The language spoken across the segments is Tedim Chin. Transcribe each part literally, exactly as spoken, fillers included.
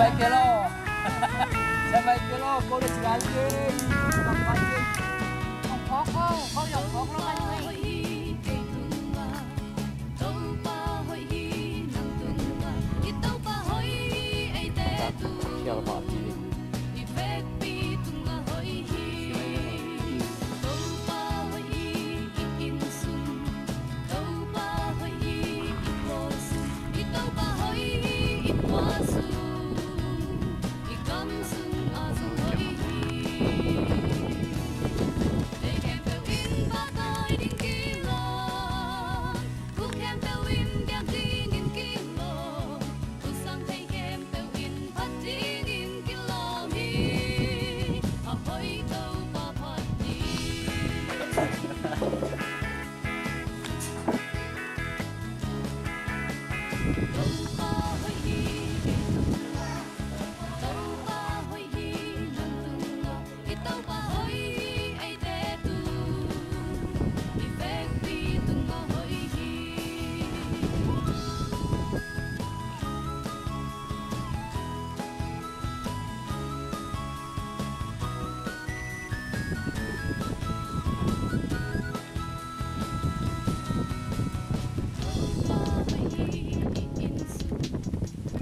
Michael aw. Sia Michael aw, ko le ci lai ke. Hong phawk aw, ko hong phawk lo kan hoi. Topa hoih hi nang tungah, i Topa hoih hi eite tungah. Khial mah pi. I vekpi tungah hoih hi. Topa hoih hi i inn sung. Topa hoih hi i khua sung. I Topa hoih hi i khua sung. I gam sung a zong hoih hi. Lei khempeuh in pahtawi ding kilawm. Khua khempeuh in biak dingin kilawm. Khua sang thei khempeuh in phat dingin kilawm hi. A hoih Topa phat ni. Topa hoih hi. Topa hoih hi nang tungah. I Topa hoih hi eite tung, i vekpi tungah hoih hi. Topa hoih hi i inn sung,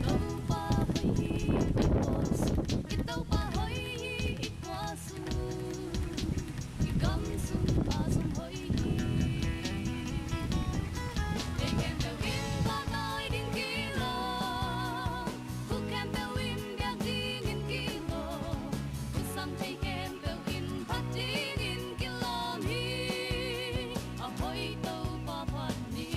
Topa hoih hi i khua sung, i Topa hoih hi i khua sung. I gam sung a zong hoih hi. Lei khempeuh in pahtawi ding kilawm. Khua khempeuh in biak dingin kilawm. Khua sang thei khempeuh in phat dingin kilawm hi. A hoih Topa phat ni.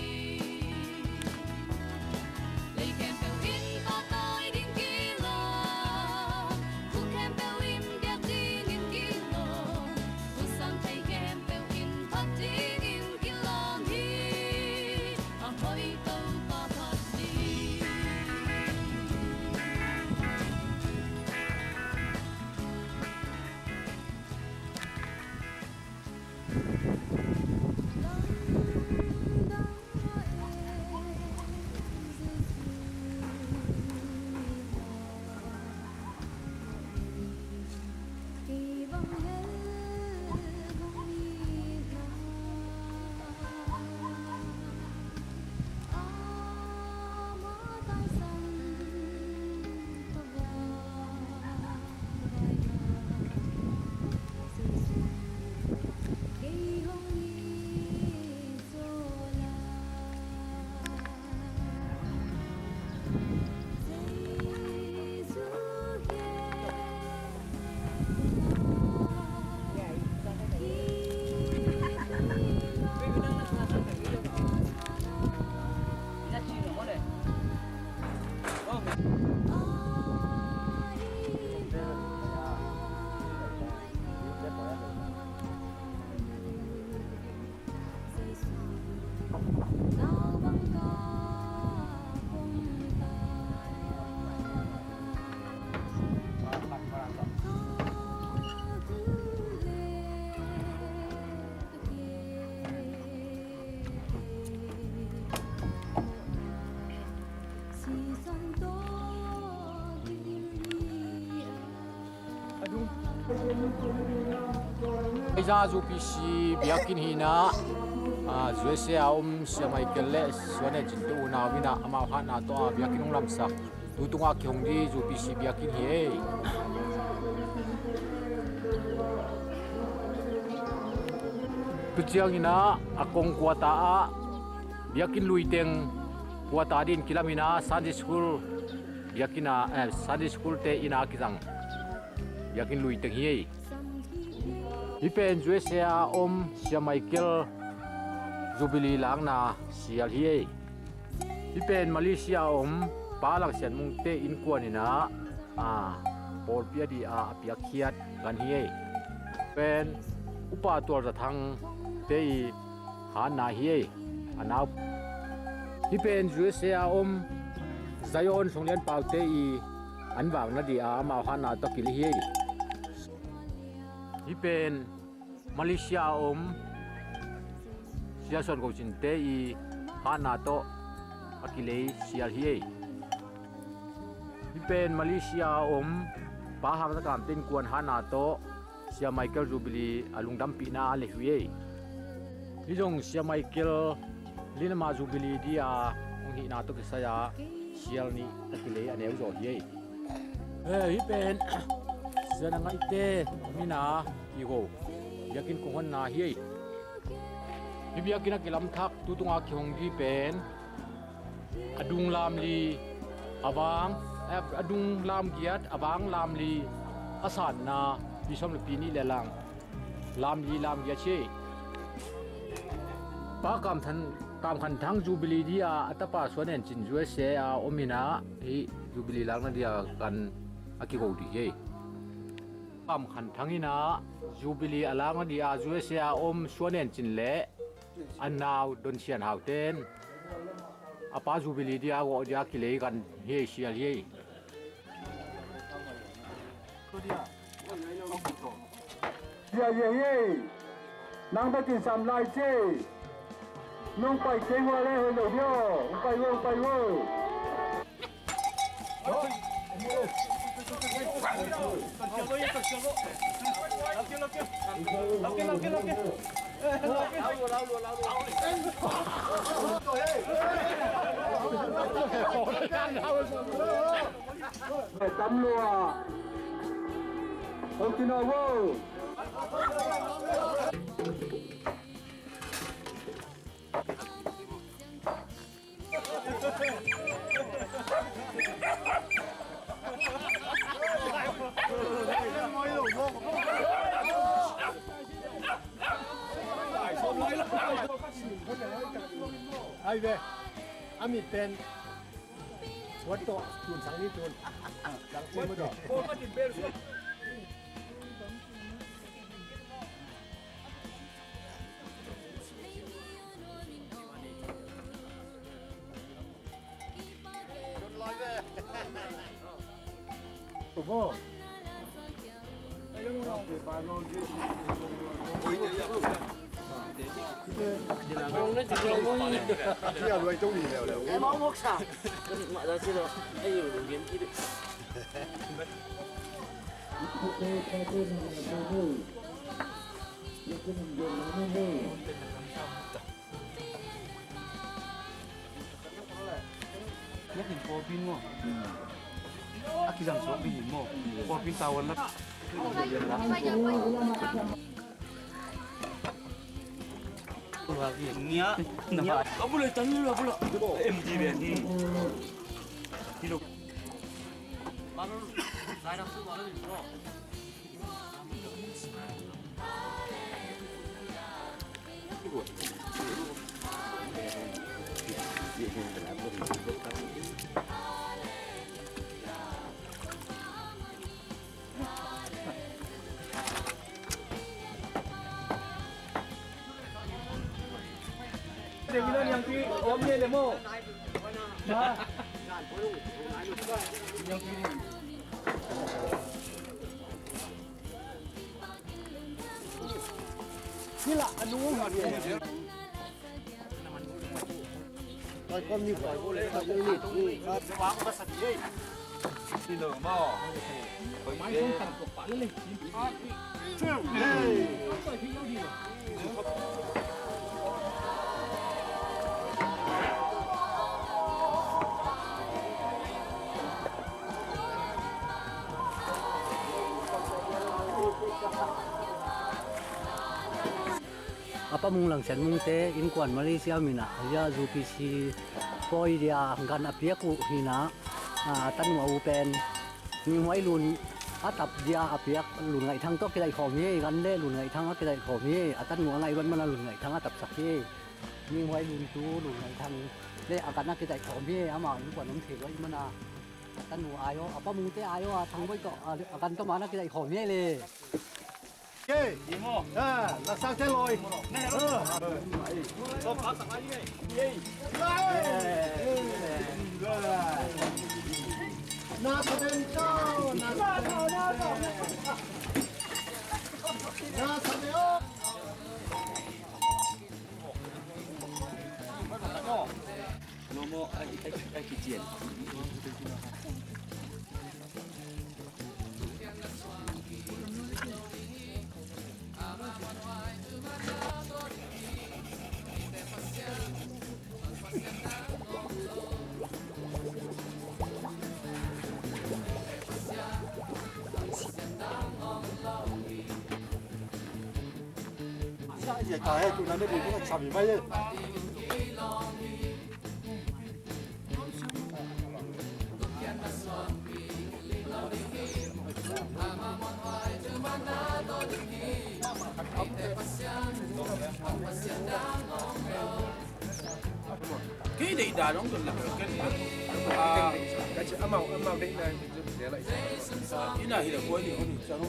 Lei khempeuh in pahtawi ding kilawm. Khua khempeuh in biak dingin kilawm. Khua sang thei khempeuh in phat dingin kilawm hi. A hoih Topa phat ni. Asia U P C biakinn hi-in ah, ah, U S A a om Sia Michael le Suan Ecin te unau in ah amau hatna tawh a biakinn hong lamsak. Tu tungah kihong ding U P C biakinn hi ei. Tu ciangin ah a kong kuata ah biakinn lui teng kuata dingin kilam in ah Sunday School biakinn ah, eh, Sunday School te inn ah kizang biakinn lui teng hi ei. Hih pen U S A a om Sia Michael Jubilee lakna sial hi ei. Hih pen Malaysia a om Pa Lang Sian Mung te innkuan in ah, a, pawlpi a ding a, a piakkhiat gan hi ei. Pen Upa Tual Za Thang te i hatna hi ei. A nau. Hih pen U S A a om Zion Song Lian Pau te i an vakna ding a amau hatna tawh kileh hi ei. Hih pen Malaysia a om Sia Suan Go Cin te i hatna tawh a kilei sial hi ei. Hih Pen Malaysia a om Pa Hang Za Kam te innkuan hahna tawh Sia Michael Jubilee a lungdampihna a leh uh hi ei. Hih zong Sia Michael linama Jubilee dia hong hihna tawh kisai-a sial nih a kilei a neu zaw hi ei. Eh, hih pen Sia Na Ngaihte mina kiho biakinn kong honna hi ei. Hih biakinn a kilamthak tu tunga kihong dih pen a dung lamli a vang, eh, a dung lamgiat a vang lamli a sanna pi sawm le pi nih le lang lamli lamgiat hi. Pa Kam Than, Kam Khan Thang Jubilee dia a tapa Suan En Cin U S A a om inah hih Jubilee lakna dia kan a kiho dih hi. Kam Khan Thang inah Jubilee a lakna dia U S A a om Suan En Cin le a nau Don Sian Hau ten a pa Jubilee dia gawh dia kilei kan hi ei, sial hi ei. Sia hi ei. Nang bekin sam lai ci. Nong pai kei ua le hei lo dio. Hong pai ua, hong pai ua. Tam lua. Hong kino ua. Ai ve, a mit pen suat tawh tun sang ni tun. Sang tun mo tawh. Nek in pawlpi in maw? A kizang suak ding in maw? Pawlpi in tavuan lak. Nia, nia. A bula tan lo, a bula. M T V ni. Kilo. A Pa Mung Lang Sian Mung te innkuan Malaysia minah a U P C pawi dia gan a piak uh hinah, a tanu a u pen Minghuai Lun a tap dia a piak Lun Ngaih Thang tawh kidaih khawm hi. Gan le Lun Ngaih Thang a kidaih khawm hi. A tanu a ngaih luat mana Lun Ngaih Thang a tapsak hi. Minghuai Lun tu Lun Ngaih Thang le a gan a kidaih khawm hi. Amah innkuan om thei luat mana a tanu ai aw, a Pa Mung te ai aw, a Thang Bawi tawh a gan tawh mana kidaih khawm hi le. Kei. Ah, laksang te lawi. Ah. Na sa den tau, na sa den tau. Na sa den tau. Lomo, ai, ai, ai, kician. Kei deih dan hong zon lak ken. Ah, amau, amau deih dan. Ina hi le koi ni hong zon.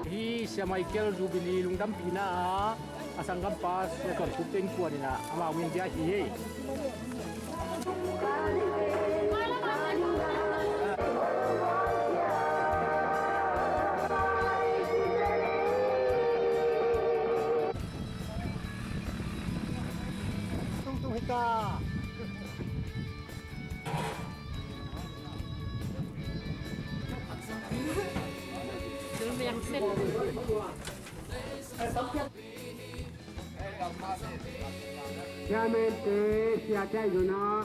Hih Sia Michael Jubilee lungdampihna ah a sanggampa Sia Tuan Khup Teng Kuan in ah amau min bia hi hi. Tung tung hi ta. Chairman te, siate ahi zongin ah,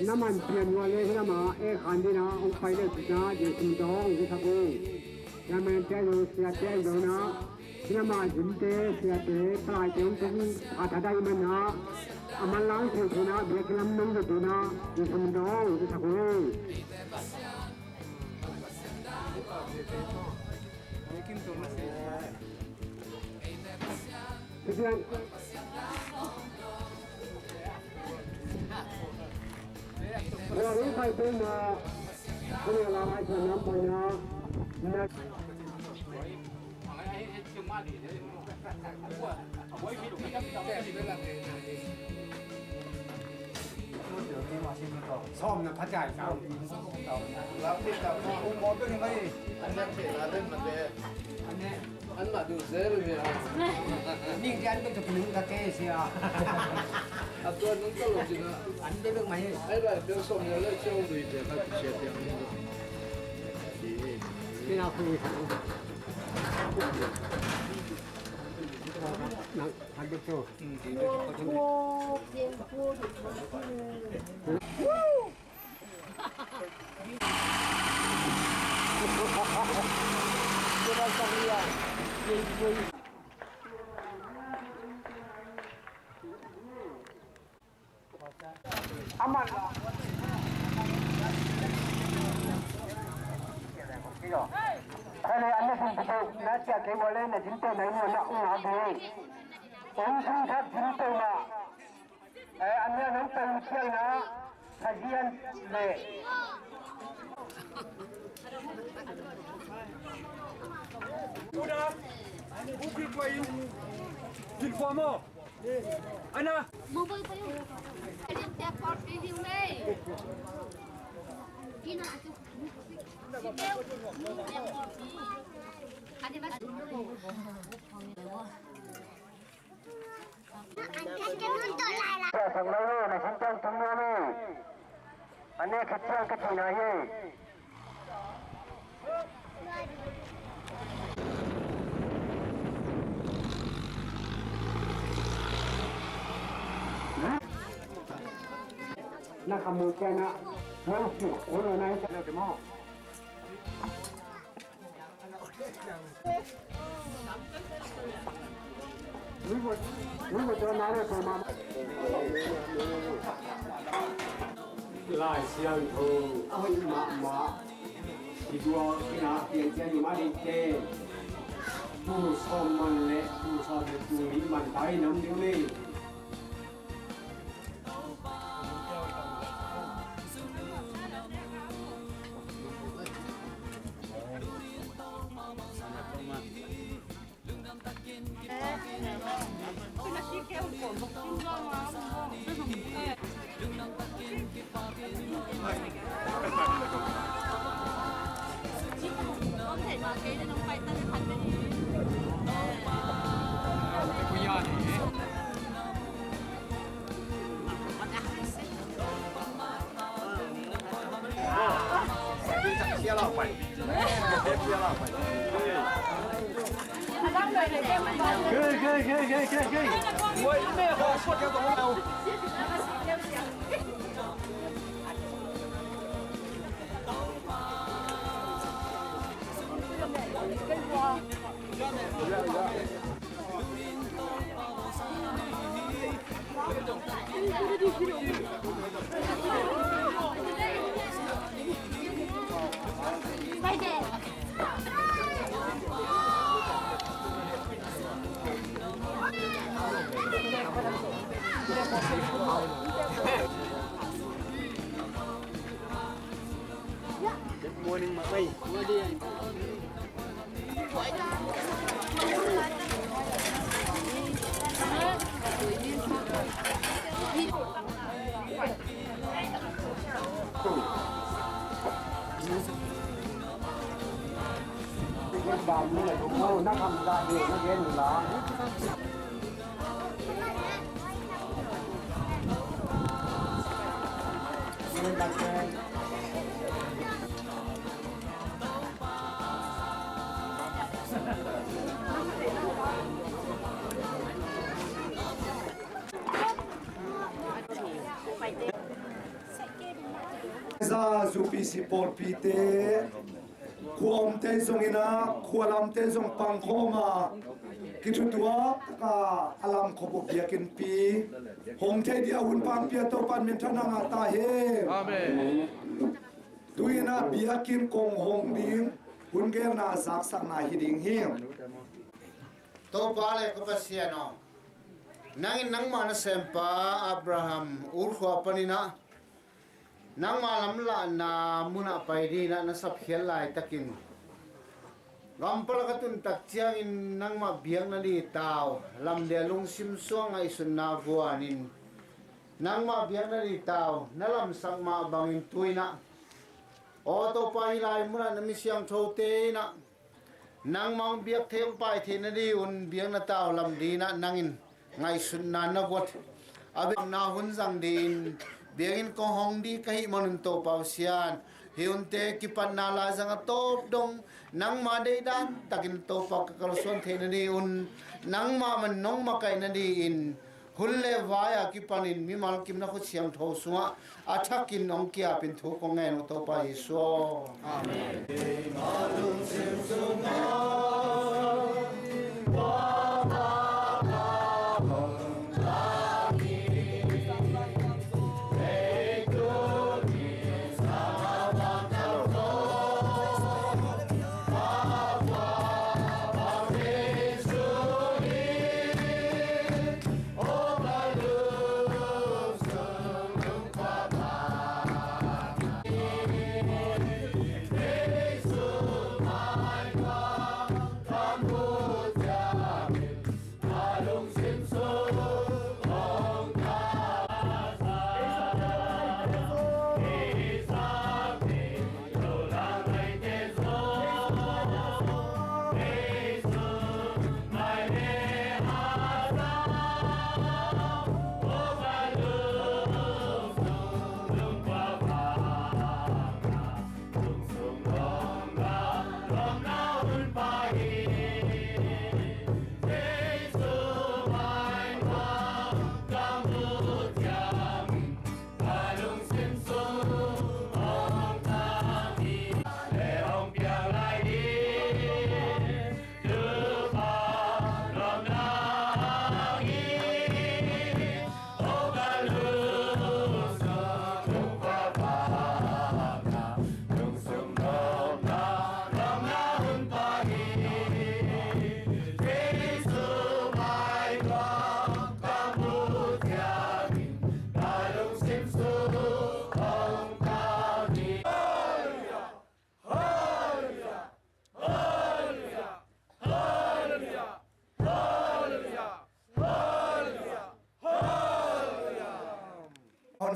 na man pian uh a leh hih lamah ei khan dingin ah hong pai leh cihna, Jesu min tawh hong zong sak ung. Chairman te ahi zong, siate ahi zongin ah, hih lamah zinte, siate, palaite hong tung, a thadah ahih manin ah, a manlang thei thei in ah, biakinn lam nong zat dingin ah, Jesu min tawh hong zong sak ung. Sawm na pha cai kau. Lam dik kau. Ung mawk bek hi mai. An nek thei na den ma te. An nek. An mah duh zel hi a. Ning te an bek tuk ning ka te sia. A tuan nung ka lo cin a. An bek bek mai. Ai ba bek sawm ya le ciau lui te ka sia te. Tina khui. Nang. Aman. Kale an na sin pite na cia kei wale na jinte na inu na unga be. Ong sung thak jinte na. Eh, an na nong pai ciang na. Sajian le. Uda. Uki kwa yu. Jin kwa mo. Ana. Mobile pa yung. Ayan, tap out kay yung may. Gina, ito. Tua sak lo hi, na sin ciang tung lo hi. An ne khat ciang ka cihna hi. Na khamu ciang na, mo si, mo lo na hi ciang na te mo. Lai Siangtho a hoih mahmah. Hi tua kina pian cian i mah ding te. Pu sawm man le pu sawm le pu nih man tai nam ding ni. Good morning, Mak Mai. Za zu P C pawlpite, khua omte zongin ah, khua lamte zong pangkhawm a, kithutuak taka a lam khop uh biakinnpi hong thei ding a hun pangpi a Topa'n minthanna ngah ta hen. Amen. Tu-in ah biakinn kong hong ding hun gelna zaksakna hi ding hi. Topa le ka Pasian aw, nangin nangmah nasempa Abraham urkhua panin ah nangmah lamlahna munah pai dingin ah na sapkhiat laitakin, gampal ka tun tak ciangin nangmah biakna ding tau lamdang lungsim suang ngaihsutna guanin, nangmah biakna ding tau na lamsak mah bangin tu-in ah, aw Topa, hih lai munah na mi siangthote in ah nangmah hong biak thei, hong pai theih nadingun biakna tau lam dingin ah nangin ngaihsutna na guat. A biakna hun zang dingin biakinn kong hong ding ka hih manun Topa Pasian, hih hunte kipatna laizang a tawp dong nangmah deihdan takin Topa ka kalsuan theih nadingun, nangmah man nong makaih nadingin hun le vai a kipanin mimal kim na khut siangtho sungah a thakin hong kiapin thu kong ngen uh Topa Jesu aw. Amen.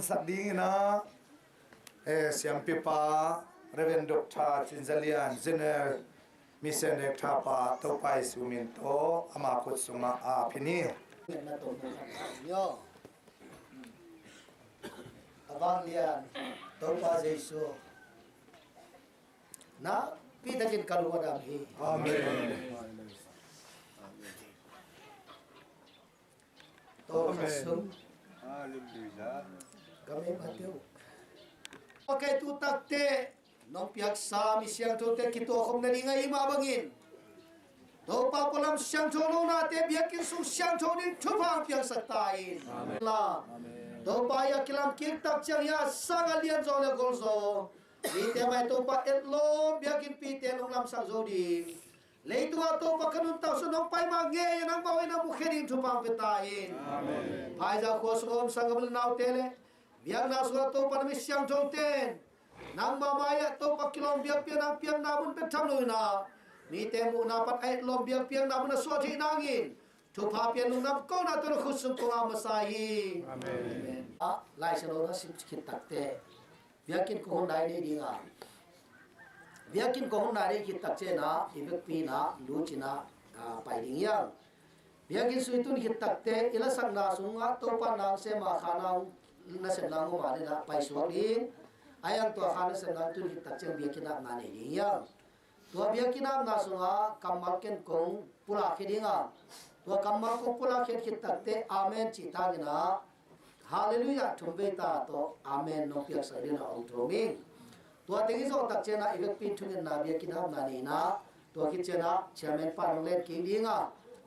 Sak dingin ah, eh, siampipa Reverend Doctor Cin Za Lian, General Mission Director pa, Topa Jesu min tawh ama khut sungah a phin hi. Na tawh na khat ni aw. A vanglian Topa Jesu nakpi takin ka lung a dam hi. Amen. Tawh ka sung. Halleluiah. Ka mei Matthew. Okay, tu takte nong piaksa mi siangthote kituakhawm nading ahih mah bangin, Topa pualam siangtho nonate biakinn sung siangtho ding thupha hong piangsak ta in. Amen. La. Amen. Topa, i a kilam kik tak ciang hi a sang a lianzaw le golzaw, mite mai Topa etlawm biakinnpite nong lamsak zo ding, leitungah Topa ka nuntak sung nong pai mah ngei a nangmah hoihna mukhia ding thupha hong pia ta in. Amen. Phaizah khua sung a om sanggam le naute le biakna sungah Topa na mi siangthote in nangmah mai-ah Topa kilawm biakpiakna piakna mun pia tham lo in ah, mite muhna pan a etlawm biakpiakna mun a suah theih nangin thupha pian lungdam kona tawh na khut sung kong ap masa hi. Amen. Ah, Lai Siangtho na sim khit takte biakinn kong hun nai nei ding a, biakinn kong hun nai nei khit tak ciangin ah i vekpi in ah lut in ah, ah, pai ding hi hang. Biakinn sung i tun khit takte i lasakna sungah Topa na hong sem a kha na hong nasepna hong om a, nen ah paisuak ding. Ahi hang tua kha nasepna hong tun khit tak ciang biakinn apna nei ding hi hang. Tua biakinn apna sungah kammal ken kong pulak khia ding a, tua kammal kong pulak khiat khit takte amen cih takin ah, halleluiah thum vei ta tawh amen nong piaksak ding a hong thum ing. Tua teng i zawh tak ciangin ah i vekpi in thungetna biakinn apna nei in ah, tua khit ciangin ah chairman pa nong len kik ding a,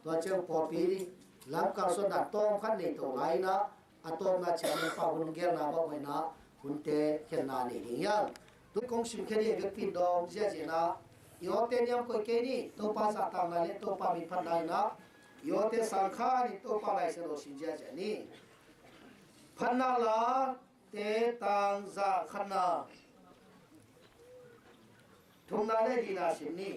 tua ciang pawlpi lamkal suahna tawm khat nei to lai in ah, a tawpna chairman pa hun hong gelna bang hoihna hunte khenna nei ding hi hang. Tu kong simkhia ding a vekpi in dawng ziahziah in ah, i awte niam koih kei ni, Topa zahtakna le Topa min phatna in ah i awte sang kha ni, Topa Lai Siangtho sim ziahziah ni. Phatna Late tang za khatna, thumna le lina sim ni.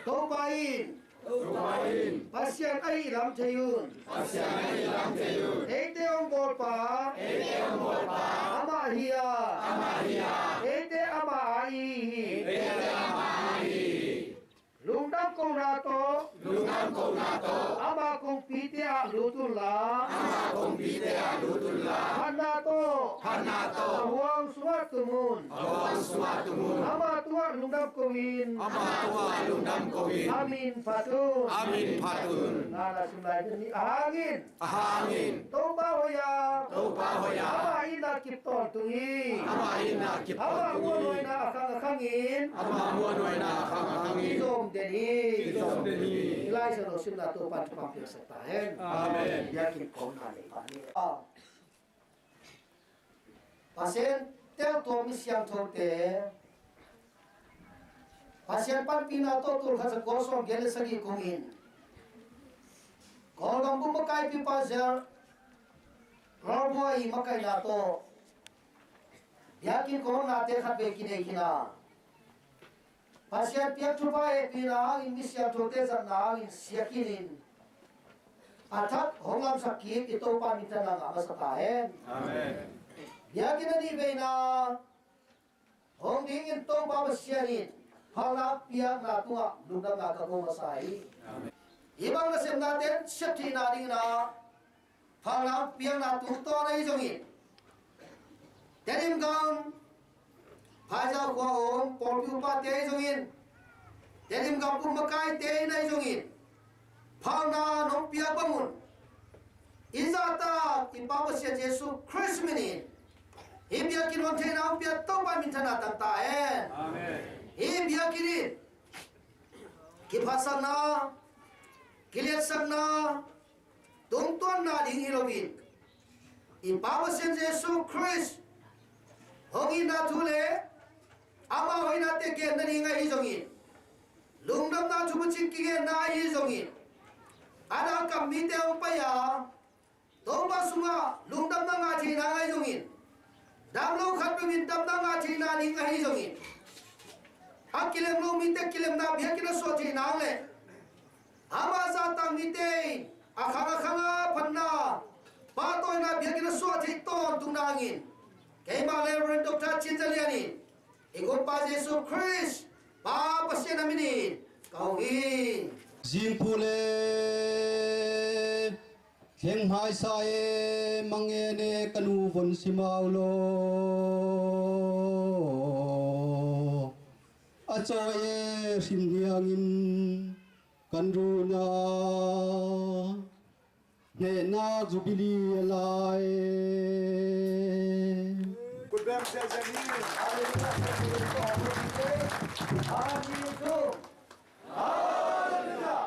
Topa in, Topa in, Pasian ahih lam thei un. Pasian ahih lam thei un. Eite hong bawlpa, eite hong bawlpa, amah hi a, amah hi a, eite amah a ihi hi. Eite amah a ihi hi. Lungdam kohna tawh, lungdam kohna tawh, ama kongpite ah lut unla, ama kongpite ah lut unla, phatna tawh, phatna tawh, a huang sungah tum un. A huang sungah tum un. Ama tungah lungdam ko-in. Ama tungah lungdam ko-in. A min phat un. A min phat un. Nana sim lai ni a hangin. A hangin. Topa hoih a. Topa hoih a. Ama itna kip tawntung hi. Ama itna kip tawntung hi. Ama muanhuaina a khang a khangin. Ama muanhuaina a khang a khangin. Kizom den hi. Kizom den hi. Lai Siangtho simna Topa in thupha piaksak ta hen. Amen. Biakinn kong na nei pah ni. Pasian teltuam mi siangthote, Pasian panpihna tawh tul khat za kua sawm giat le sagih kungin Kawlgam bup makaipipa Zer Lalbua i makaihna tawh biakinn kong nate khat vei kinei khin a, Pasian piak thupha hehpihna hangin mi siangthote zatna hangin sia khinin a thak hong lamsak kik i Topa minthanna ngah masa ta hen. Amen. Biakinn a nih veina hong dingin Topa Pasian in phalna piakna tungah lungdamna ka ko masa hi. Amen. Hih bang nasepnate in sep theihna dingin ah phalna piakna tungtawn ahi zongin, Tedim gam Phaizah khua om pawlpi upate ahi zongin, Tedim gam bup makaite in ahi zongin, phalna nong piak bang un i zahtak i Pa Pasian Jesu Khrist min in hih biakinn hon theihna hong piak Topa minthanna tang ta hen. Amen. Hih biakinn in kiphatsakna, kiliatsakna, tungtuanna ding hi loin, i Pa Pasian Jesu Khrist hong itna thu le ama hoihnate genna ding ahi zongin, lungdamna thu bucin kigenna ahi zongin, a dah kam mite hong pai a, Topa sungah lungdamna ngah theihna ahi zongin, dam lo khat peuh in damna ngah theihna ding ahi zongin, a kilem lo mite kilemna biakinn a suah theihna le ama zahtak mite in a khang a khang a phatna Pahtawina biakinn a suah theih tawntung nadingin keimah le Reverend Doctor Cin Za Lian in i Gumpa Jesu Khrist Pa Pasian a minin ka ong hi. Zingphu le thleng hmaisa e, mang en e, ka nu von simau lo. A cawi e, hrin hiangin kan runa. Hnehna Jubilee a lai. Kutbeng siasia ni. Hallelujah. Hallelujah.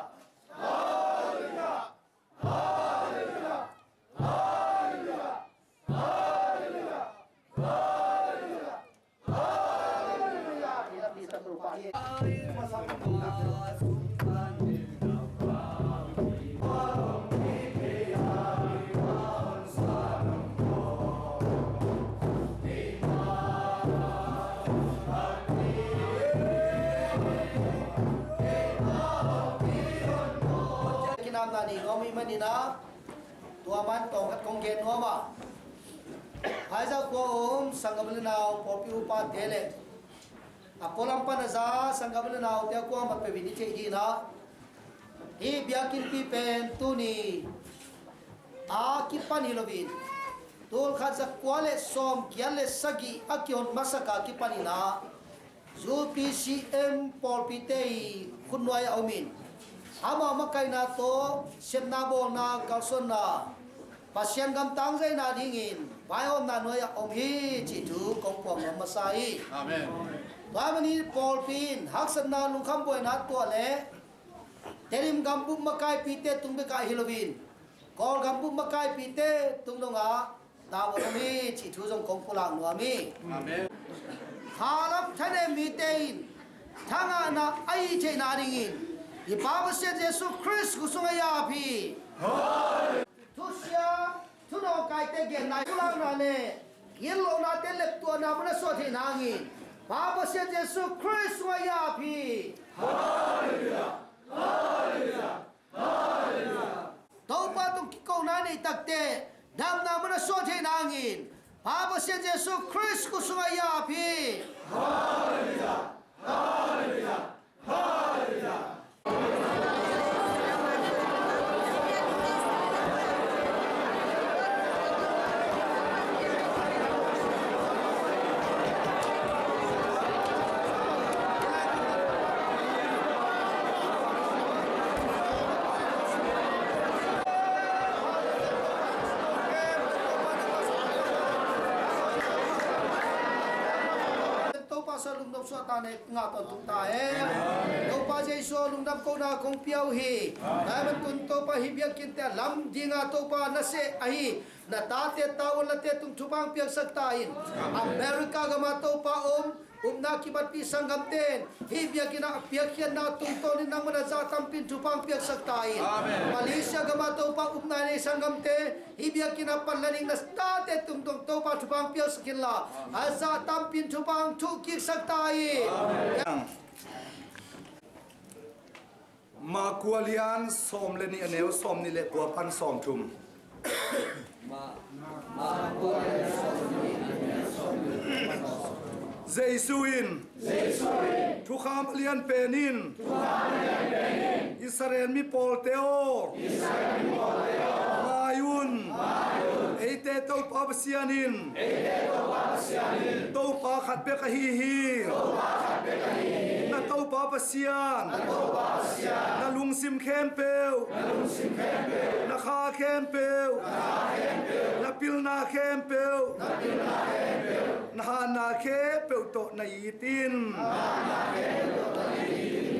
Hallelujah. Hallelujah. Hallelujah. Hallelujah. Kinamna ni ngawm i hih manin ah, tua man tawm khat kong gen nuam a, Haiza khua um sanggam le nau, pawlpi upate le a pualam pan a za sanggam le naute a kuamah peuh in i theih dingin ah, hih biakinnpi pen tuni a kipan hi loin, tul khat za kua le sawm giat le sagih a kihon masak a kipanin ah, U P C M pawlpite i khutnuai ah a omin, amau makaihna tawh sepna bawlna kalsuanna, Pasian gam tangzaina dingin vaihawmna nuai-ah om hi cih thu kong puang nuam masa hi. Amen. Tua ahih manin pawlpi in haksatna lungkham buaina tuah leh Tedim gambup makaipite tung bekah hi loin, Kawlgam bup makaipite tung dongah tavuan om hi cih thu zong kong pulak nuam hi. Amen. Khalam thanem mite in thangahna a hih theihna dingin i Pa Pasian Jesu Khrist khut sungah i ap hi. Thusia, thunawngkaite genna, pulakna le genlohnate leptuahna mun a suah theih nangin Pa Pasian Jesu Khrist sungah i ap hi. Halleluiah. Halleluiah. Topa tung kikona nei takte damna mun a suah theih nangin Pa Pasian Jesu Khrist khut sungah i ap hi. Halleluiah. Halleluiah. Halleluiah. Topa sa lungdam suah ta ne, ngah tawntung ta hen. Topa Jesu lungdam kohna kong pia uh hi. Tua ahih manin tun Topa hih biakinnte a lam dinga Topa na seh ahi na tate tavuan late tung thupha hong piaksak ta in. America gama Topa om upna kipatpih sanggamte in hih biakinn ah a piakkhiatna tungtawnin nangman a zah tampi in thupha hong piaksak ta in. Amen. Malaysia gama Topa upna nei sanggamte hih biakinn ah panla ding na tate tungtawnin Topa thupha hong piaksak inla a zah tampi in thupha hong thuhkiksak ta in. Amen. Marka lian sawm le nih a neu sawm nih le kua pan sawm thum. Jesu in, Jesu in, thukham a lian pen in, thukham a lian pen in, Israel mi pawlte aw, Israel mi pawlte aw, ngai un, ngai un, eite Topa Pasian in, eite Topa Pasian in, Topa khat bek ahi hi. Topa khat bek ahi hi. Na Topa Pasian, na Topa Pasian, na lungsim khempeuh, na lungsim khempeuh, na kha khempeuh, na kha khempeuh, na pilna khempeuh, na pilna khempeuh, na hatna khempeuh tawh na it in. Na hatna khempeuh tawh na it in.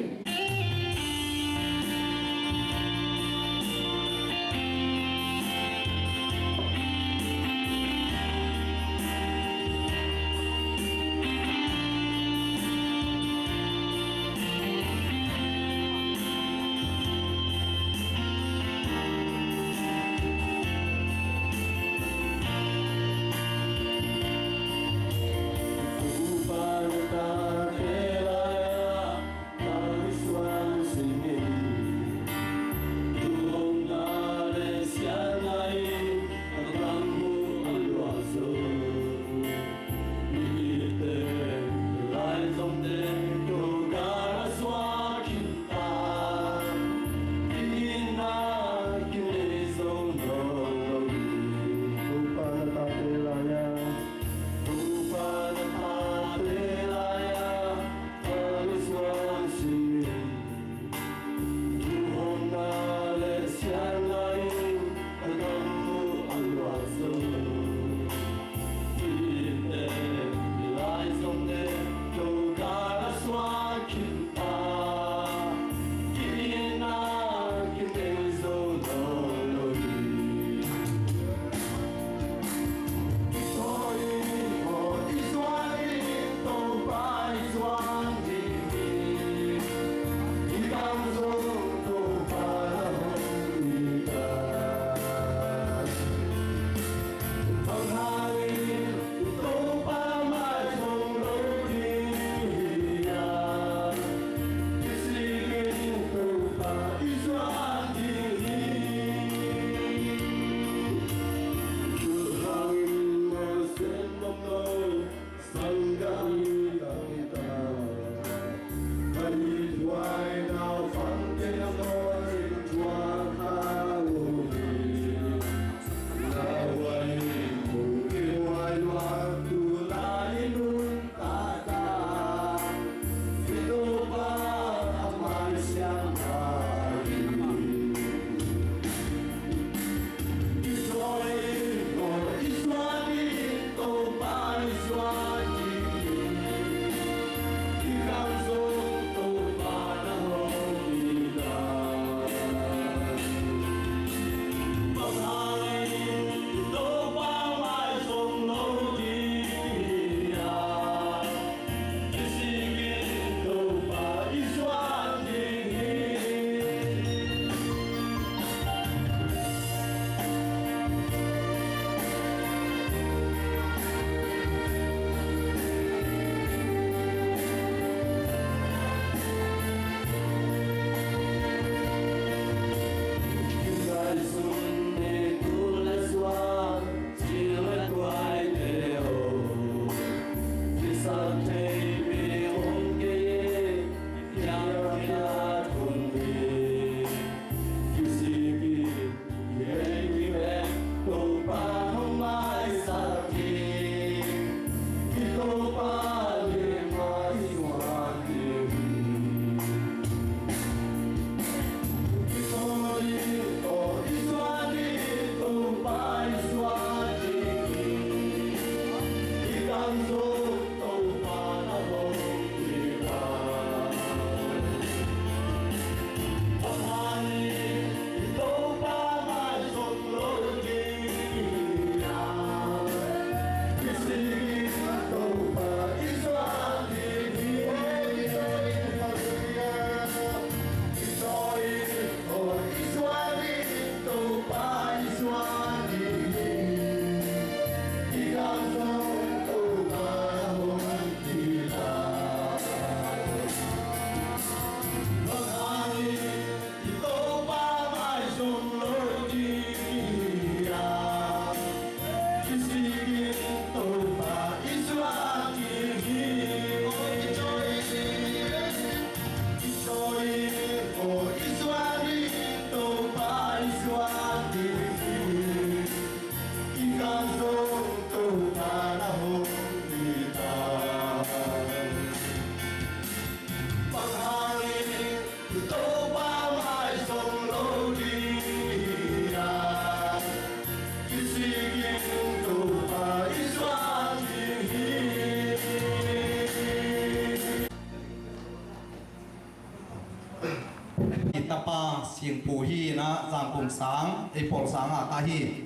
Pa Singpu hi in ah, Zangkong sang, ei pawl sang ah ka hi.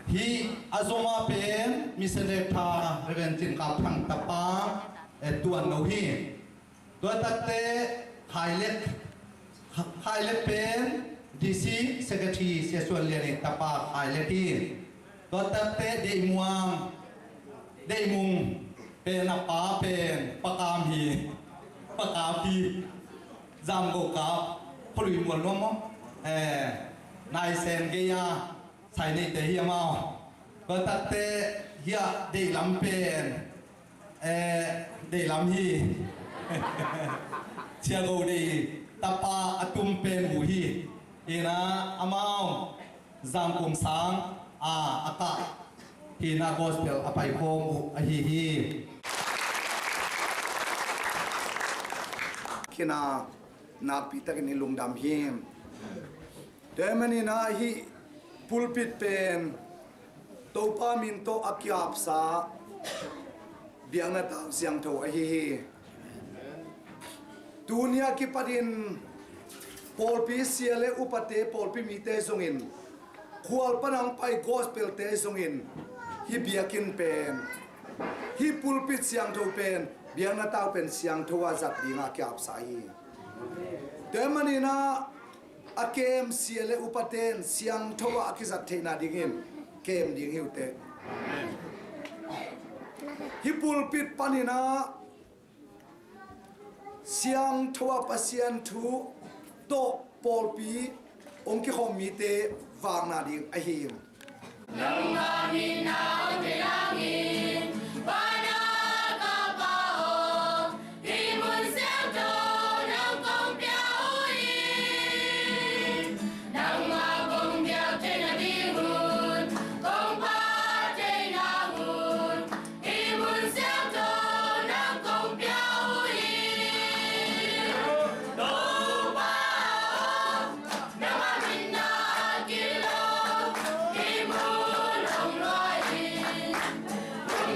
Hih a zom ah pen Mission Director Reverend Cin Kap Thang tapa, eh, tuanno hi. Tua takte Khai Lek, Khai Lek pen D C Secretary Sia Suan Lian i tapa Khai Lek hi. Tua takte Deih Muang, Deih Mung pen a pa pen Pa Kam hi. Pa Kam hi. Zam Go Kap, Khualui Mual nuam maw? Eh, Nai Sen Gei a, Sai Neite hi amau. Tua takte hiah Deih Lam pen, eh, Deih Lam hi. Sia Go Deih tapa a tum pen uh hi. Hi in ah amau Zangkong sang a, a kah hi in ah gospel a paikhawm uh ahi hi. Khin a nakpi takin i lungdam hi. Tua ahih manin ah hih pulpit pen Topa min tawh a kiapsa biakna tau siangtho ahi hi. Tuni a kipatin pawlpi sia le upate, pawlpi mite zongin, khual pan hong pai gospel-te zongin, hih biakinn pen, hih pulpit siangtho pen, biakna tau pen siangtho a zat dingah a kiapsa hi. Tua ahih manin ah a kem sia le upate in siangtho ah a kizat theihna dingin kem ding hi uh teh. Hih pulpit panin ah siangtho a Pasian thu tawh pawlpi hong kikhawm mite vakna ding ahi hi. Nangmah min a hong thei nangin, Pa na ka Pa aw, hih mun siangtho nang kong pia uh hi. Nangmah kong biak theihna ding un, kong phat theihna un, hih mun siangtho nang kong pia uh hi. Topa aw, nangmah min na kilo, hih mun hong lua in, kum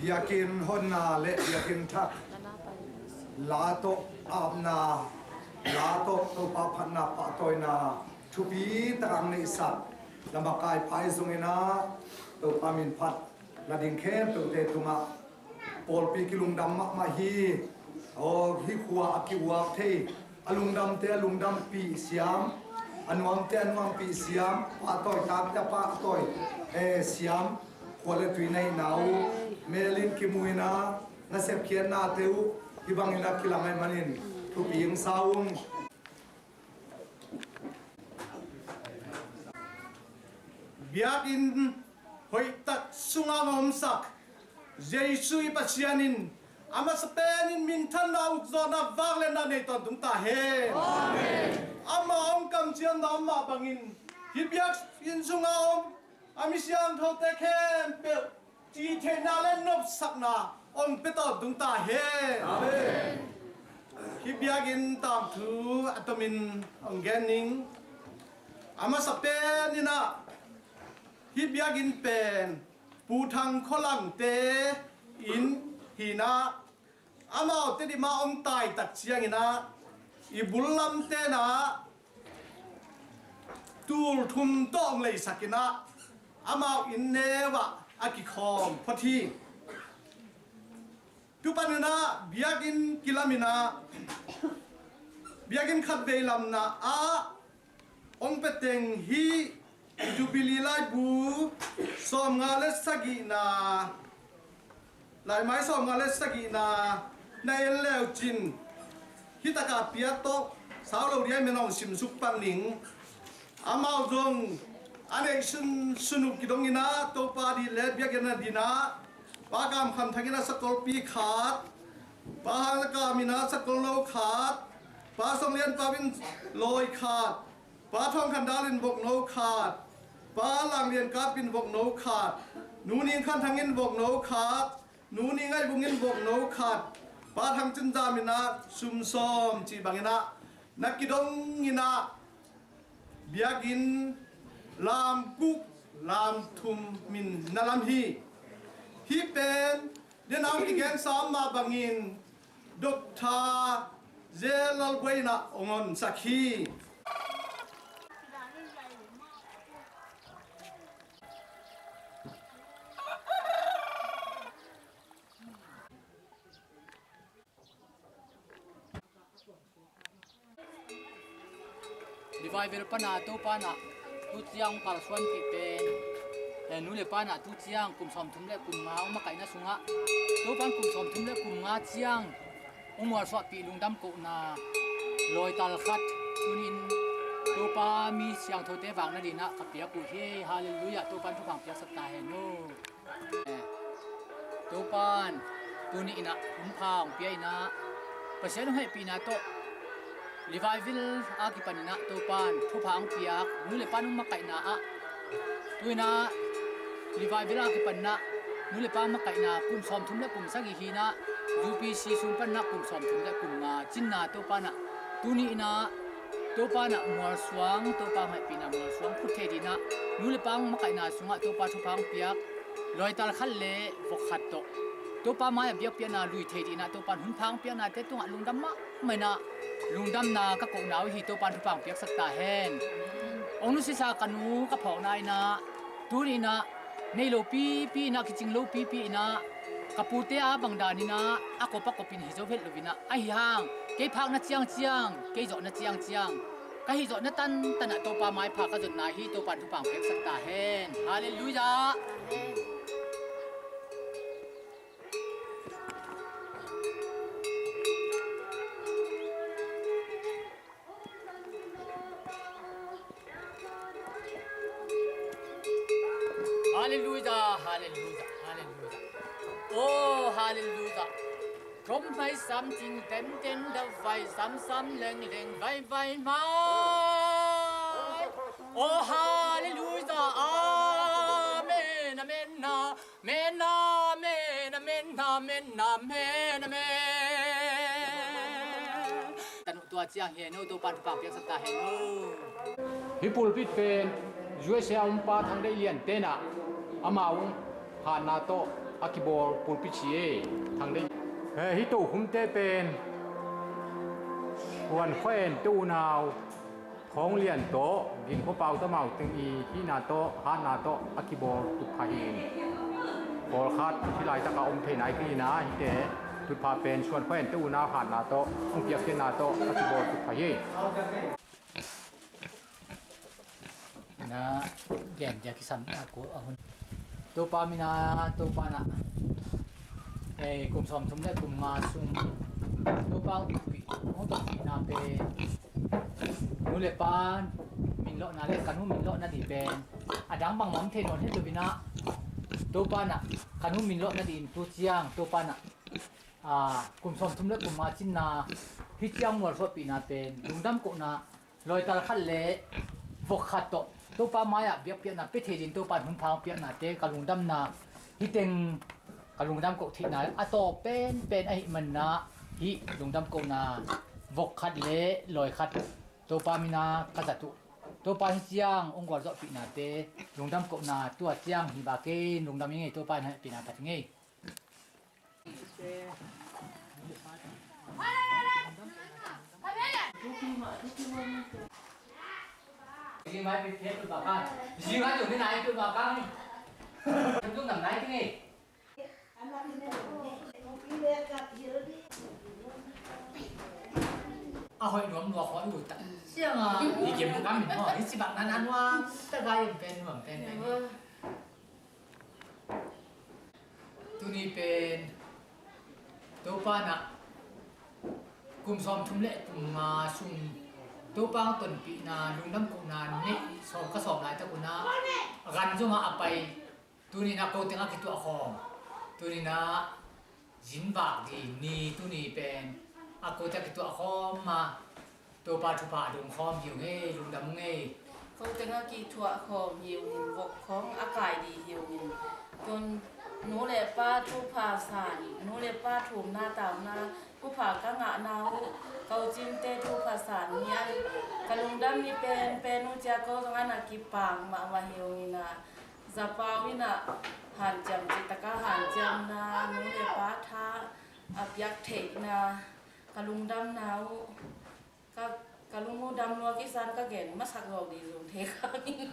Biakinn honna le biakinn thak la tawh apna, la tawh Topa phatna pahtawina thupi takah neihsak lamakai pai zongin ah Topa min phat la ding khempeuhte tungah pawlpi kilungdam mahmah hi. Aw, hih khua a kiuak thei, a lungdamte a lungdampih siam, a nuamte a nuampih siam, pahtawi takte a pahtawi, eh, siam, khua le tui neihna uh melin kimuina, na sepkhiatnate uh hih bangin a kilang ahih manin thupi hong sa ung. Biakinn hoihtak sungah hong omsak Jesu i Pasian in a masa penin minthanna, ukzawhna, vangliatna nei tawntung ta hen. Amen. Amah hong kamciamna om mah bangin hih biakinn sungah om a mi siangthote khempeuh cihtheihna le nopsakna hong pia tawntung ta hen. Amen. Hih biakinn tangthu a tomin hong gen ning. A masa penin ah hih biakinn pen Pu Thang Khua Langte inn hi-in ah, amaute dimah hong taitak ciangin ah i bul lamte in ah tul thum tawh hong leisak in ah amau inn neu ah a kikhawm phot hi. Tu panin ah biakinn kilam in ah biakinn khatvei lamna ah hong pia teng hih Jubilee laibu sawmnga le sagihna, laimai sawmnga le sagihna na en le uh cin, hih takah pia tawh sau lo ding ahih manin hong simsuk pan ning. Amau zong a neih sunsun uh kidong in ah Topa dih le biakinn a dih in ah Pa Kam Kham Thang in ah sakolpi khat, Pa Hang Za Kam in ah sakol no khat, Pa Song Lian Pau in lawi khat, Pa Thawng Khan Dal in vok no khat, Pa Lang Lian Kap in vok no khat, Nu Ning Khan Thang in vok no khat, Nu Ning Ngaih Vung in vok no khat, Pa Thang Cin Zam in ah sum sawm cih bangin ah na kidong in ah biakinn lam guk lam thum min na lam hi. Hih pen denau kigensa mah bangin Doctor J. Lalbuai in ah hong honsak hi. Revival pana Topa in ah tu ciang kalsuanpih pen, eh, nu le pa in ah tu ciang kum sawmthum le kum nga hong makaihna sungah Topa in kum sawmthum le kum nga ciang hong mualsuahpih lungdam kohna lawital khat tuni-in Topa mi siangthote vak nadingin ah ka piak uh hi. Halleluiah. Topa in thupha piaksak ta hen aw. Topa in tuni in ah hun pha hong pia in ah Pasian hong hehpihna tawh revival a kipan in ah Topa in thupha hong piak nu le pa hong makaihna ah tu in ah revival a kipan in ah nu le pa hong makaihna kum sawmthum le kum sagih hi in ah U P C sung pan in ah kum sawmthum le kum nga cinna Topa in ah tuni in ah Topa in ah mualsuang, Topa hong hehpihna mualsuang phut thei dingin ah nu le pa hong makaihna sungah Topa thupha hong piak lawital khat le vok khat tawh Topa mai-ah biakpiakna lui thei dingin ah Topa in hun pha hong piaknate tungah lungdam mahmah in ah lungdamna ka kohna uh hi. Topa in thupha hong piaksak ta hen. Hong nusisa ka nu ka phawkna in ah tuni in ah nei lo pipi in ah kicing lo pipi in ah ka pute a bang dan in ah a kop a kop in hi zo het lo in ah ahi hang kei phakna ciangciang kei zawhna ciangciang ka hih zawhna tantan ah Topa maipha ka zonna hi. Topa in thupha hong piaksak ta hen. Halleluiah. Halleluiah, halleluiah, halleluiah. Oh, halleluiah. Thom mai sam ting tem tem da vai sam sam leng leng vai vai mai. Oh, halleluiah. Amen, amen, amen, amen, amen, amen, amen, amen. Tanu tua ciang hi hen aw, Topa in thupha piaksak ta hen aw. Hih pulpit pen U S A a om pa Thang Deih Lian ten ah amau hong hatna tawh A kibawl pulpit hi e, Thang Dei. He, hih tokhumte pen Suan Khua En te unau Thawng Lian tawh, Gin Khua Pau Tamau teng i hihna tawh, hatna tawh a kibawl tutphah hi. Pawlkhat hih laitak a om thei nai kei hi a, hihte tutphah pen Suan Khua En te unau hatna tawh, hong piakkhiatna tawh a kibawl tutphah hi. Na gen dia kisam a ko a hun. Topa min a, Topa na, eh, kum sawmthum le kum nga sung Topa hong tonpih, hong tonpihna pen nu le pa min lawhna le ka nu min lawhna ding pen a dang bangmah om thei nawn het lo in a, Topa na ka nu min lawhna ding in tu ciang Topa na, ah, kum sawmthum le kum nga cinna hih ciang mualsuahpihna pen lungdam kohna lawital khat le vok khat tawh Topa mai-ah biakpiakna pia thei ding Topa in hun pha hong piaknate ka lungdamna, hih teng ka lungdam koh theihna a tawp penpen ahih manin a, hih lungdam kohna vok khat le lawi khat Topa min a ka zat uh. Topa hih ciang hong gualzawhpihnate lungdam kohna tua ciang hi bak in lungdam i ngei, Topa in hong hehpihna phat i ngei. A hoih nuam lua khawh i ut tak ciang a, i gem kam in maw, i cibak nan a nuam tak a, i om pen nuam pen pen. Tuni pen Topa na kum sawmthum le kum nga sung Topa hong tonpihna lungdam kohna neih sawm ka sawm laitak un a, gan zong a a pai. Tuni na ko teng a kituah khawm, tuni na zin vak ding ni, tuni pen a ko teng a kituah khawm a, Topa thupha a dong khawm hi ung ei, lungdam ung ei. Ko teng a kithuah khawm hi ung in, vok khawng a kai ding hi ung in. Tun nu le pa thupha san, nu le pa thumna tauna thupha ka ngahna uh, ko cinte thupha san ni a, ka lungdam ni penpen uh cia ko zong a na kipang mahmah hi ung in a, Zapau in a hanciam cih taka hanciamna, nu le pa tha a piak theihna, ka lungdamna uh. Ka, ka lungdam lua kisan ka gen masak zawk ding zong thei kha ing.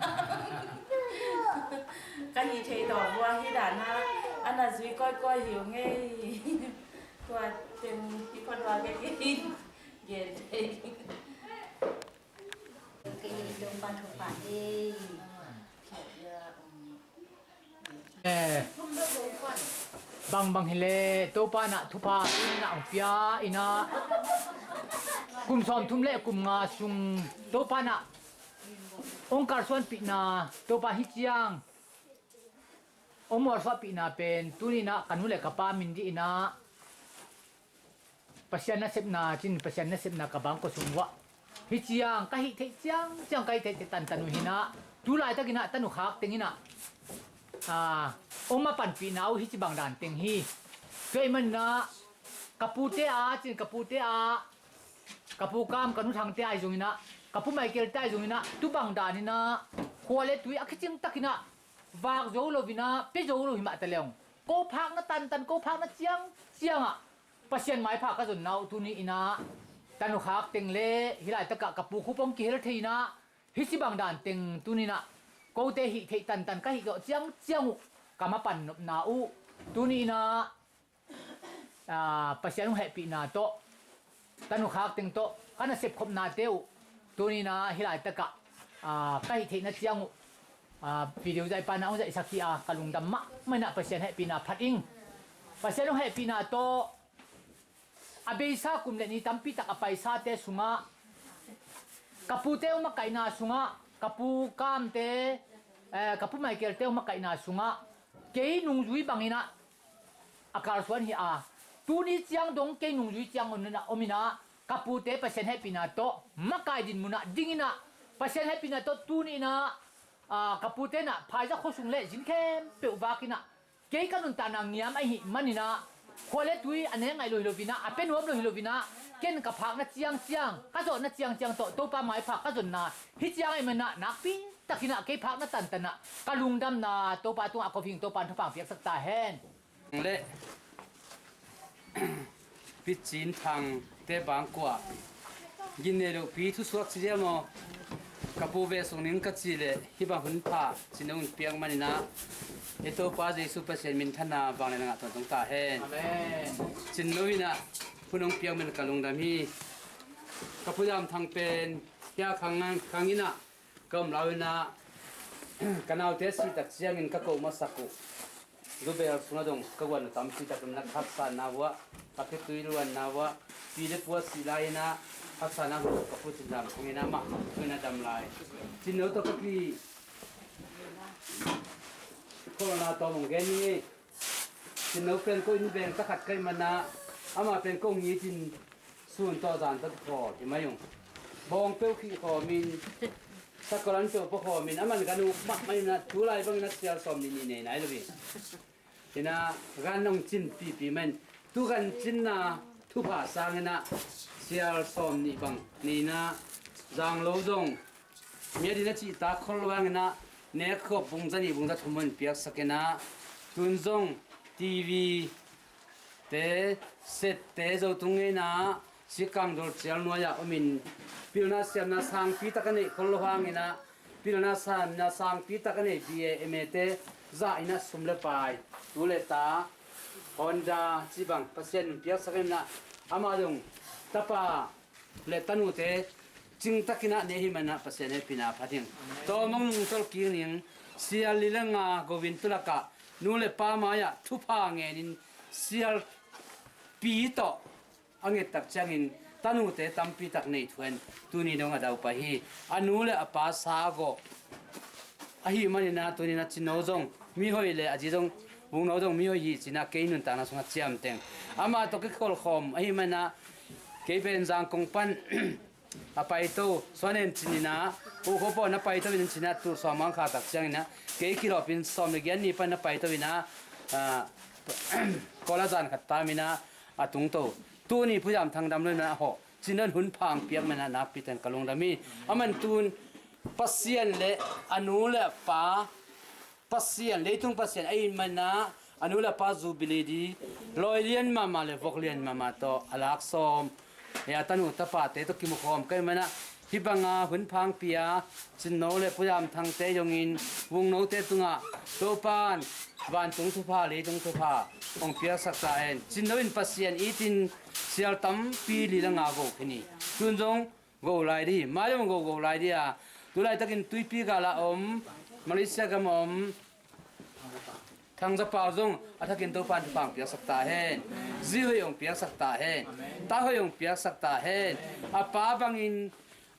Ka hih theih tawh vua hi dan a, a na zui kawikawi hi ung ei. Tua teng hi khuat vua kei kei gen thei. Kei Topa thupha ei. Eh, bangbang hileh Topa na thupha in na hong pia in a, kum sawmthum le kum nga sung Topa na hong kalsuanpihna, Topa hih ciang hong mualsuahpihna pen tuni na ka nu le ka pa min dih in a, Pasian nasepna cin, Pasian nasepna ka bangkua sung uah hih ciang ka hih theih ciangciang, ka hih theih theih tantan uh hi in a, tu laitakin a tanu khak teng in a, ah, hong mapanpihna uh hih ci bang dan teng hi. Tua ahih manin a ka pute a cin, ka pute a, ka pu Kam, ka nu Thangte a hi zongin a, ka pu Michael te a hi zongin a, tu bang dan in a khua le tui a kicing takin a vak zo lo in a, pia zo lo hi mah ta leng, ko phakna tantan, ko phakna ciangciang ah Pasian maipha ka zonna uh tuni in a, tanu khak teng le hih laitakah ka pu khup hong kihel thei in a, hih ci bang dan teng tuni in a kote hih theih tantan ka hih zawh ciangciang uh ka mapan nopna uh tuni in a, ah, Pasian hong hehpihna tawh, tanu khak teng tawh ka na sepkhopnate uh tuni in a hih laitakah, ah, ka hih theihna ciang uh, ah, video zaihpa na hong zaihsak hi a, ka lungdam mahmah in a Pasian hehpihna phat ing. Pasian hong hehpihna tawh a beisa kum le ni tampi tak a paisate sungah, ka pute hong makaihna sungah, ka pu Kamte, eh, ka pu Michaelte hong makaihna sungah kei nungzui bangin a a kalsuan hi a, tuni ciang dong kei nungzui ciang om in a, om in a, ka pute Pasian hehpihna tawh makai din munah ding in a, Pasian hehpihna tawh tuni in a, ah, ka pute in a phaiza khuasung le zin khempeuh vak in a, kei ka nuntakna ngiam ahih manin a, khua le tui a nek ngaih lo hi lo in a, a pia nuam lo hi lo in a, ken ka phakna ciangciang, ka zawhna ciangciang tawh Topa maipha ka zonna hih ciang ahih manin a, nakpi takin a kei phakna tantan a ka lungdamna Topa tungah ko hi ing. Topa in thupha piaksak ta hen. le Picin Thang te bangkua ginnei lopi thusuak ci dia maw? Ka pu ve sung ning ka ci le hih bang hun pha Cin No in piak maninah, e Topa Jesu Pasian minthanna vanglian a ngah tawntung ta hen. Amen. Cin No inah hun hong piak man ka lungdam hi. Ka Pu Dam Thang pen hia khang, khang inah ka om lau inah ka naute sih tak ciangin ka ko masak uh. Lubel sungah dong ka guan uh tampi tak inah ka haksatna uah, ka khitui luanna uah, pi le pu a sih lai inah haksatna hun ka Pu Cin Dam Thang inah mah tu inah dam lai. Cin No tawh ka ki kholna tawm hong gen hi. Cin No pen ko inn veng takhat ka hih manah amah pen ko ngitin sun tawh zan tawh kikhawl hi mai ung. Bawng peuh khih khawmin, sakol an peuh pua khawmin, aman gan uh mahmah inah tulai bangin a sial sawm nih nih nei nai lo hi. Inah gan hong cin pipi man, tu gan cinna thupha sanginah sial sawm nih bang nei inah, zang lo zong mi a din a cihtak khol lo hanginah nek khop bung za nih bung za thum hong piaksak inah, tun zong T V te, set te, zo tung ngeina sikang dol cial nuai-ah omin, pilna siamna sangpi tak a neih khol lo hanginah, pilna siamna sangpi tak a neih B A M A te zah inah sum le pai, tu le ta, Honda cih bang Pasian in piaksak inah, amah dong tapa le tanute cingtakinah ne hi manah Pasian hehpihna pha ding. Tawm hong nungtolh kik ning. Sial li le nga govin tulakah nu le pa mai-ah thupha ngenin sial pi tawh a ngettak ciangin tanute tampi tak nei thuan tuni dong a daupai hi. A nu le a pa sa gawh ahi maninah tuninah Cin No zong mihoih le a zi zong Vung No zong mihoih hi cinah kei nuntakna sungah ciamteng. Amah tawh kikholkhawm ahi manah kei pen Zangkong pan a paito suan en cininah, pu kho pawh na paito in cinah, tul sawm ang kha tak cianginah kei kilawpin sawm le giat ni pan na paito inah, ah, Kawl a zan khat taminah a tungto. Tuni Pu Dam Thang dam lo inah a hawh. Cin No in hun pha hong piak manah nakpi ten ka lungdam hi. Aman tun Pasian le a nu le a pa Pasian, leitung Pasian a it manah a nu le a pa Jubilee di lawi lian mahmah le vok lian mahmah tawh a lak sawm, a tanu tapate tawh kimukhawm ka hih manah hih banga hun pha hong pia Cin No le Pu Dam Thangte zongin Vung Note tungah Topan vantung thupha, leitung thupha hong piaksak ta hen. Cin No in Pasian itin sial tampi li le nga vo khin hi. Tun zong go lai di, mai zong go go lai di a. Tulaitakin Tuipi gal a om, Malaysia gam a om Thang Za Pau zong a thakin Topan thupha hong piaksak ta hen. Zi hoih hong piaksak ta hen. Ta hoih hong piaksak ta hen. A pa bangin,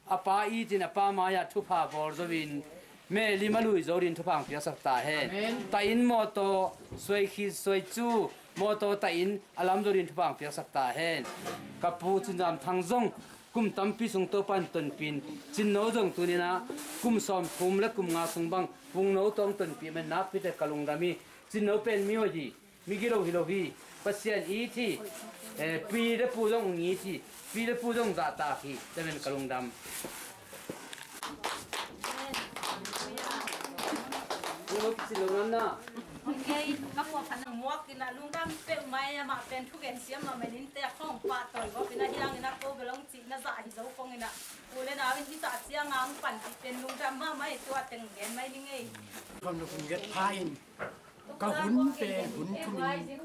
a pa itin a pa mai-ah thupha bawl zo in meh lim a lui zo din thupha hong piaksak ta hen. Amen. Ta in mawtaw suai khit suai cu, mawtaw ta in a lam zo din thupha hong piaksak ta hen. Ka pu Cin Dam Thang zong kum tampi sung Topan tonpin, Cin No zong tuninah kum sawm thum le kum nga sung bang Vung No tawh hong tonpih man nakpi te ka lungdam hi. Cin No pen mihoih hi, migilo hi lo hi. Pasian it hi. Eh, pi le pu zong it hi. Pi le pu zong zahtak hi. Tua men ka lungdam. Pu Cin Lo ngamna. Kei ka puak khat na muak inah lungdam peuh mai, amah pen thugen siam mah manin te a khong pah tawi gawp inah hiang inah ko belong cih na zah hi zo kong inah u le nau in hi zah ciang a hong panpih pen lungdam mahmah hi. Tua teng gen mai ning ei. Khom na kum get pha in ka hun pen hun thum in.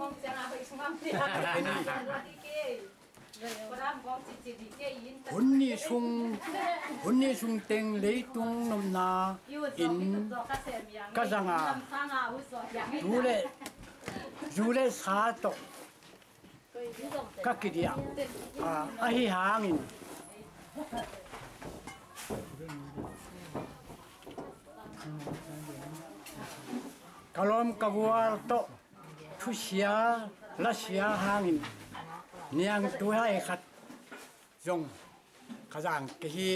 Hun nih sung, hun nih sung teng leitung nopna in ka zang a, zu le, zu le sa tawh ka kidiah, a, ahi hangin ka lawm ka gual tawh thusia lasia hangin niangtui hai khat zong ka zang kei hi.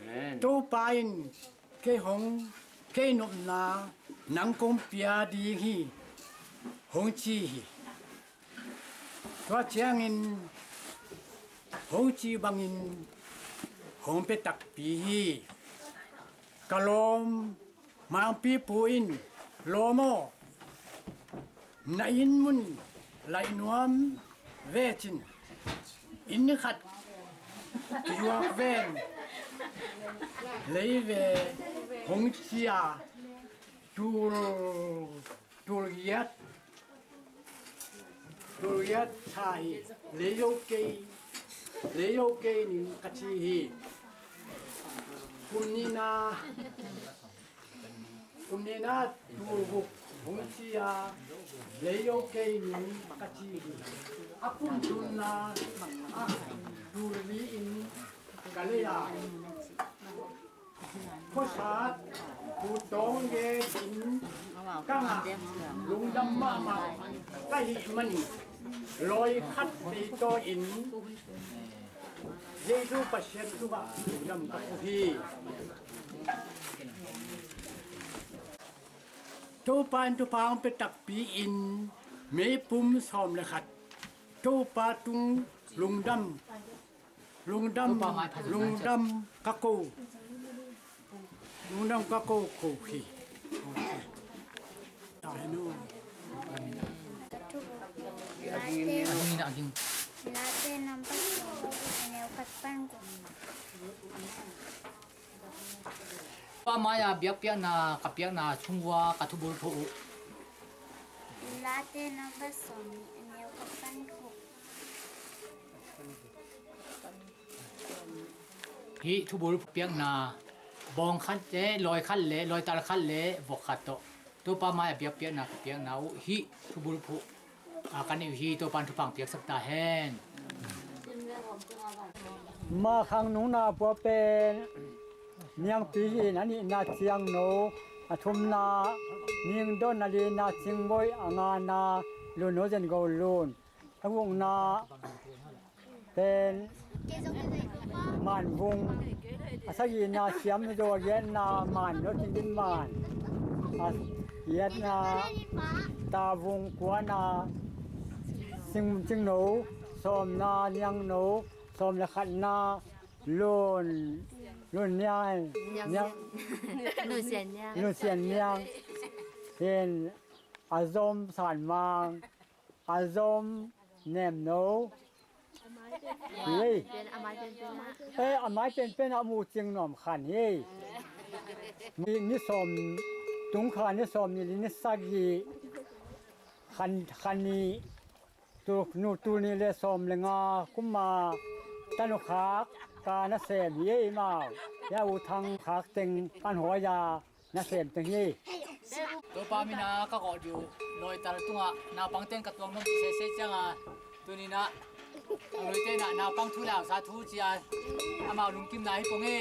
Amen. Topa in kei hong, kei nopna nang kong pia ding hi hong ci hi. Tua ciangin hong ci bangin hong pia takpi hi. Ka lawm Mangpipu in, lawm aw, Na inn mun laih nuam ve cin, inn khat kiyuak ven, lei ve hong cia, tul, tul giat, tul giat tha hi, lei zo kei, lei zo kei ning ka ci hi. Kum nihna, kum nihna tul guk hong cia, lei zo kei ning ka ci hi. A kum thumna ah tul li-in ka lei a, khuasat, pu tawng gen in ka ngah, lungdam mahmah ka hih manin, lawi khat tei tawh in Jesu Pasian tungah lungdam ka ko hi. Topa in thupha hong pia takpi-in meipum sawm le khat Topa tung lungdam, lungdam, lungdam ka ko, lungdam ka ko ko hi. Ka thu Late, Late number sawm, a neu khat pan guk. Pa mai-ah biakpiakna ka piakna sung uh ah ka thubulphuh uh. Late number sawm, a neu khat pan guk. Hih thubulphuh piakna bawng khat le, lawi khat le, lawital khat le vok khat tawh Topa mai-ah biakpiakna ka piakna uh hih thubulphuh a ka neih uh hi. Topa in thupha hong piaksak ta hen. Makhang nungna pua pen Niangpi hi in, a nihna Ciangno, a thumna Ningdon, a lina Cingboih, a ngana Lunno Zen Go Lun, a gukna pen Manvung, a sagihna Siam Zo, a giatna Man No Cin Din Man, a giatna Tavung, kuana Cing, Cingno, sawmna Niangno, sawm le khatna Lun, Lun Niang, Niang, Lun Sian Niang. Lun Sian Niang. Hin a zom San Mang, a zom Nemno. Ei. Eh, a mai penpen a mu Cing Nuam Khan hi. Ni, ni sawm, tung kha ni sawm nih le ni sagih, khan, khan nih, tu, nu, tul nih le sawm le nga kum a tanu khak ka nasem hi ei mau. Ya U Thang khak teng pan hawi a nasem teng hi. Topa min a ka gawh dih uh lawital tungah naupang teng ka tuang nuam sese ciangin, tuni-in ah a luite in ah naupang thu le hausa thu ci-a amau lungkimna hi pong hi.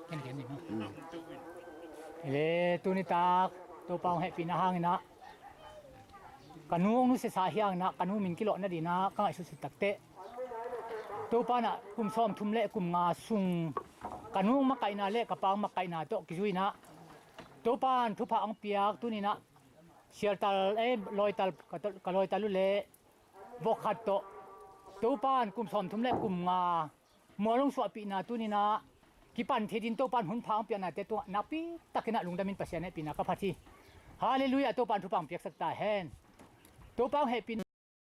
Ken, ken, ken. Mm. Ele, tuni tak Topa hong hehpihna hangin ah ka nu hong nusiasa hi hangin ah ka nu min kilawh nadingin ah ka ngaihsutsut takteh, Topa in ah kum sawmthum le kum nga sung ka nu hong makaihna le ka pa hong makaihna tawh kizui-in ah Topa in thupha hong piak, tuni-in ah sialtal, eh, lawital, ka, ka lawital uh le vok khat tawh Topa in kum sawmthum le kum nga mual hong suahpihna tuni-in ah kipan theih dingin Topa in hun pha hong piaknate tungah nakpi takin ah lungdamin Pasian hehpihna ka phat hi. Halleluiah, Topa in thupha hong piaksak ta hen. Topa hong hehpihna